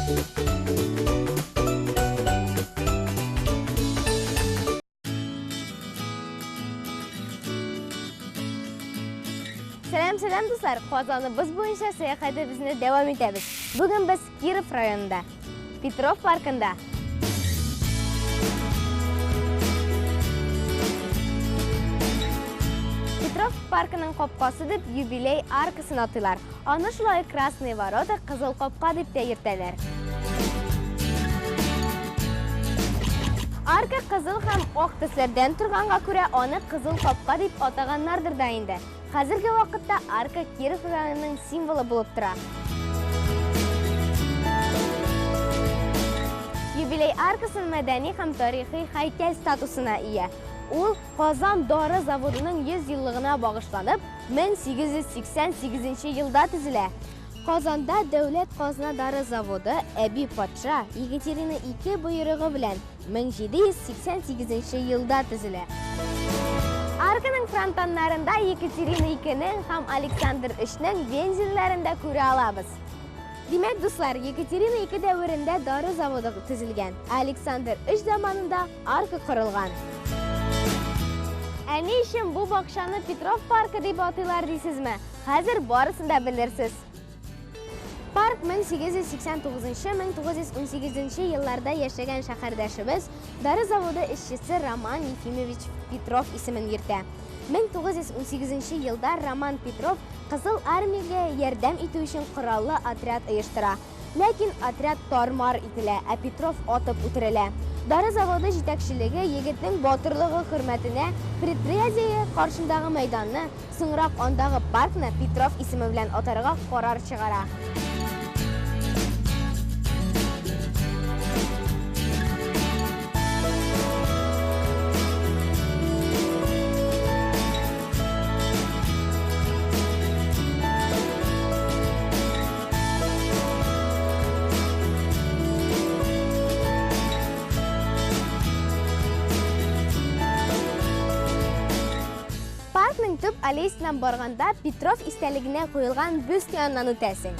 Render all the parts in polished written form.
Сәлам, сәлам, дуслар! Казаныбыз буенча сәяхәтебезне дәвам итәбез. Бүген без Киров районында, Петров паркында. Петров паркының капкасы дип юбилей аркасын атыйлар. Аны шулай Красные ворота, Кызыл капка дип тә йөртәләр. Арка кызыл һәм ак төсләрдән торганга күрә аны Кызыл капка дип атаганнардыр да инде. Хәзерге вакытта арка Киров районының символы булып тора. Юбилей аркасын мәдәни һәм тарихи һәйкәл статусына ия. Ул Казан дары заводының 100 еллыгына багышланып, 1888 елда төзелә. Казанда дәүләт казна дары заводы Әби патша Екатерина II боерыгы белән 1788 елда төзелә. Арканың фронтоннарында Екатерина II-нең һәм Александр III-нең вензельләрен дә күрә алабыз. Димәк, дуслар, Екатерина II дәверендә дары заводы төзелгән, ә Александр III заманында арка корылган. Ә ни өчен бу бакчаны Петров паркы дип атыйлар дисезме? Хәзер барысын да белерсез. Парк 1889-1918 елларда яшәгән шәһәрдәшебез, дары заводы эшчесе Роман Ефимович Петров исемен йөртә. 1918 елда Роман Петров Кызыл армиягә ярдәм итү өчен кораллы отряд оештыра. Ләкин отряд тар-мар ителә, ә Петров атып үтерелә. Дары заводы җитәкчелеге егетнең батырлыгы хөрмәтенә предприятие каршындагы мәйданны, соңрак андагы паркны Петров исеме белән атарга карар чыгара. Паркның төп аллеясыннан барганда Петров истәлегенә куелган бюст яныннан үтәсең.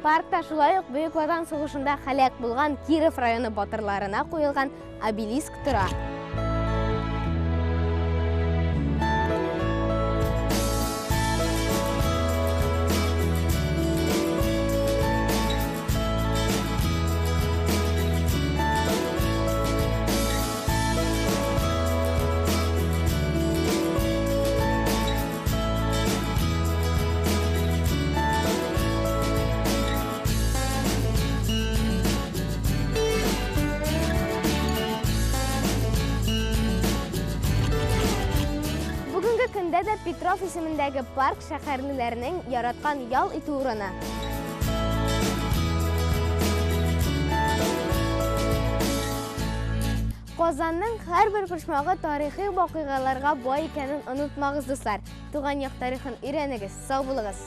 Паркта шулай ук Бөек Ватан сугышында һәлак булган Киров районы батырларына куелган обелиск тора. Бүгенге көндә дә Петров исемендәге парк шәһәрлеләрнең яраткан ял итү урыны. Казанның һәрбер почмагы тарихи вакыйгаларга бай икәнен онытмагыз, дуслар. Туган як тарихын өйрәнегез. Сау булыгыз.